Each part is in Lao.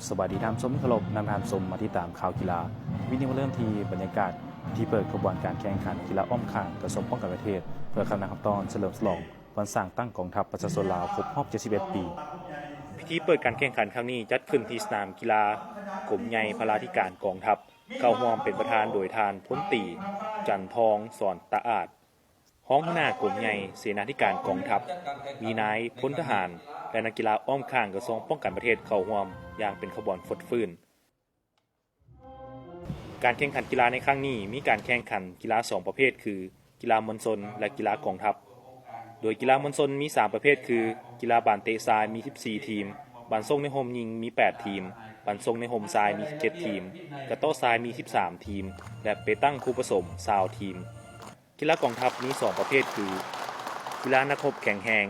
ສະບາຍດີທ່ານຜູ້ຊົມທີ່ເຄົາລົບ, ນຳທ່ານຜູ້ຊົມມາຕິດຕາມຂ່າວກິລາ. ວິດີໂອເລີ່ມທີ່ບັນຍາກາດພິທີເປີດຂະບວນການແຂ່ງຂັນກິລາອ້ອມຂ້າງກະຊວງປ້ອງກັນປະເທດ ເພື່ອຄຳນັບຂັ້ນຕອນສະເຫຼີມສະຫຼອງວັນສ້າງຕັ້ງກອງທັບປະຊາຊົນລາວຄົບຮອບເຈັດສິບເອັດປີ. ພິທີເປີດການແຂ່ງຂັນຄັ້ງນີ້ຈັດຂຶ້ນທີ່ສະໜາມກິລາກົມໃຫຍ່ພະລາທິການກອງທັບ, ເຂົ້າຮ່ວມເປັນປະທານໂດຍທ່ານພົນຕີ ຈັນທອງ ສອນຕະອາດ ຮອງຫົວໜ້າກົມໃຫຍ່ເສນາທິການກອງທັບ, ມີນາຍພົນທະຫານ ແລະ ນັກກິລາອ້ອມຂ້າງກະຊວງປ້ອງກັນປະເທດເຂົ້າຮ່ວມຢ່າງເປັນຂະບວນຟົດຟື້ນ. ການແຂ່ງຂັນກິລາໃນຄັ້ງນີ້ມີການແຂ່ງຂັນກິລາສອງປະເພດຄື ກິລາມວນຊົນ ແລະ ກິລາກອງທັບ. ໂດຍກິລາມວນຊົນມີສາມປະເພດຄື ກິລາບານເຕະຊາຍມີສິບສີ່ທີມ, ບານສົ່ງໃນຮົ່ມຍິງມີແປດທີມ, ບານສົ່ງໃນຮົ່ມຊາຍມີສິບເຈັດທີມ, ກະເຕາະຊາຍມີສິບສາມທີມ ແລະ ເປຕັງຄູ່ປະສົມຊາວທີມ. ກິລາກອງທັບມີສອງປະເພດຄື ກິລານັກຮົບແຂງແຮງ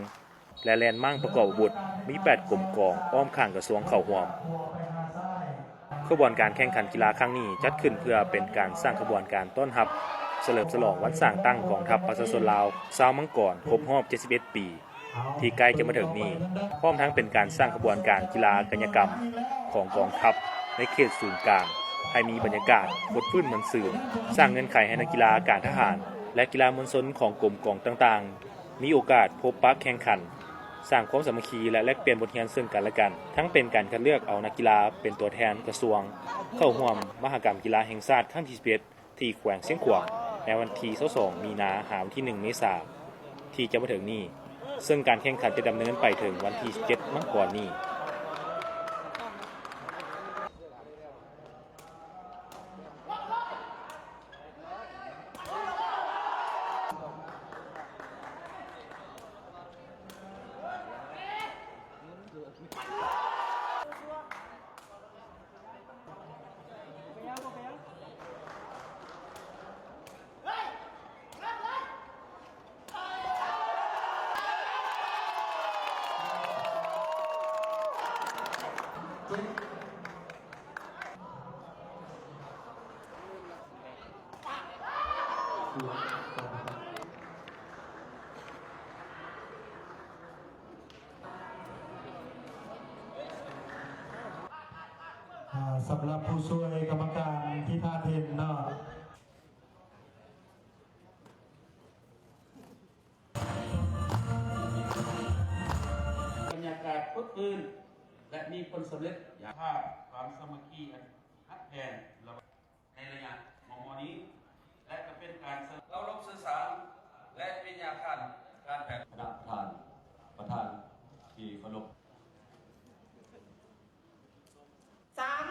ແລະ ແລ່ນມ້າງປະກອບອາວຸດ, ມີແປດກົມກອງອ້ອມຂ້າງກະຊວງເຂົ້າຮ່ວມ. ຂະບວນການແຂ່ງຂັນກິລາຄັ້ງນີ້ຈັດຂຶ້ນເພື່ອເປັນການສ້າງຂະບວນການຕ້ອນຮັບສະເຫຼີມສະຫຼອງວັນສ້າງຕັ້ງກອງທັບປະຊາຊົນລາວຊາວມັງກອນຄົບຮອບເຈັດສິບເອັດປີ ທີ່ໃກ້ຈະມາເຖິງນີ້, ພ້ອມທັງເປັນການສ້າງຂະບວນການກິລາກາຍະກຳຂອງກອງທັບໃນເຂດສູນກາງ ໃຫ້ມີບັນຍາກາດຟົດຟື້ນມ່ວນຊື່ນ, ສ້າງເງື່ອນໄຂໃຫ້ນັກກິລາການທະຫານ ແລະ ກິລາມວນຊົນຂອງກົມກອງຕ່າງໆ ມີໂອກາດພົບປະແຂ່ງຂັນ, ສ້າງຄວາມສາມັກຄີ ແລະ ແລກປ່ຽນບົດຮຽນເຊິ່ງກັນ ແລະ ກັນ, ທັງເປັນການຄັດເລືອກເອົານັກກິລາເປັນຕົວແທນກະຊວງເຂົ້າຮ່ວມມະຫະກຳກິລາແຫ່ງຊາດຄັ້ງທີສິບເອັດ ທີ່ແຂວງຊຽງຂວາງ ໃນວັນທີຊາວສອງມີນາ ຫາວັນທີໜຶ່ງເມສາ ທີ່ຈະມາເຖິງນີ້, ເຊິ່ງການແຂ່ງຂັນຈະດຳເນີນໄປເຖິງວັນທີສິບເຈັດມັງກອນນີ້. ອ່າ ສຳລັບຜູ້ຊ່ວຍກຳມະການທີ່ທ່ານເຫັນເນາະ ບັນຍາກາດຟົດຟື້ນ ແລະ ມີຜົນສຳເລັດຢ່າງພາບຄວາມສາມັກຄີອັນຮັກແພງລະຫວ່າງ ໃນໄລຍະມໍ່ໆນີ້ ແລະ ກະເປັນການເຊີນເຄົາລົບສື່ສານ ແລະ ວິທະຍາທ່ານການແພດ ຄະນະປະທານ ປະທານທີ່ເຄົາລົບ. ສາມ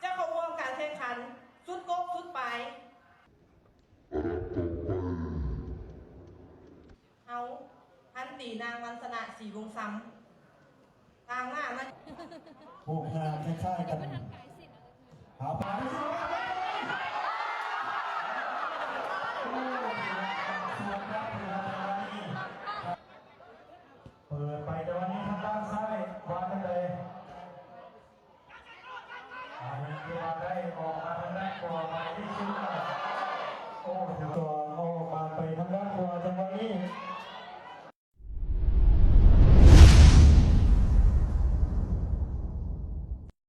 ຈະເຂົ້າຮ່ວມການແຂ່ງຂັນສຸດກົກສຸດປາຍ. ເຮົາ ພັນຕີນາງວັນຊະນະ ສີວົງຊຳ ທາງໜ້າມາ ຮູບຮ່າງຄ້າຍໆກັນ ຫາປານ ເປີດໄປແຕ່ວ່ານີ້ທາງດ້ານຊ້າຍ ວ່າຈັ່ງໃດ? ອັນນີ້ຖືວ່າໄດ້ອອກມາທາງດ້ານຂວາ ໝາຍເລກສິບ ໂອ້ ຖືວ່າອອກມາໄປທາງດ້ານຂວາ ຈັງຫວະນີ້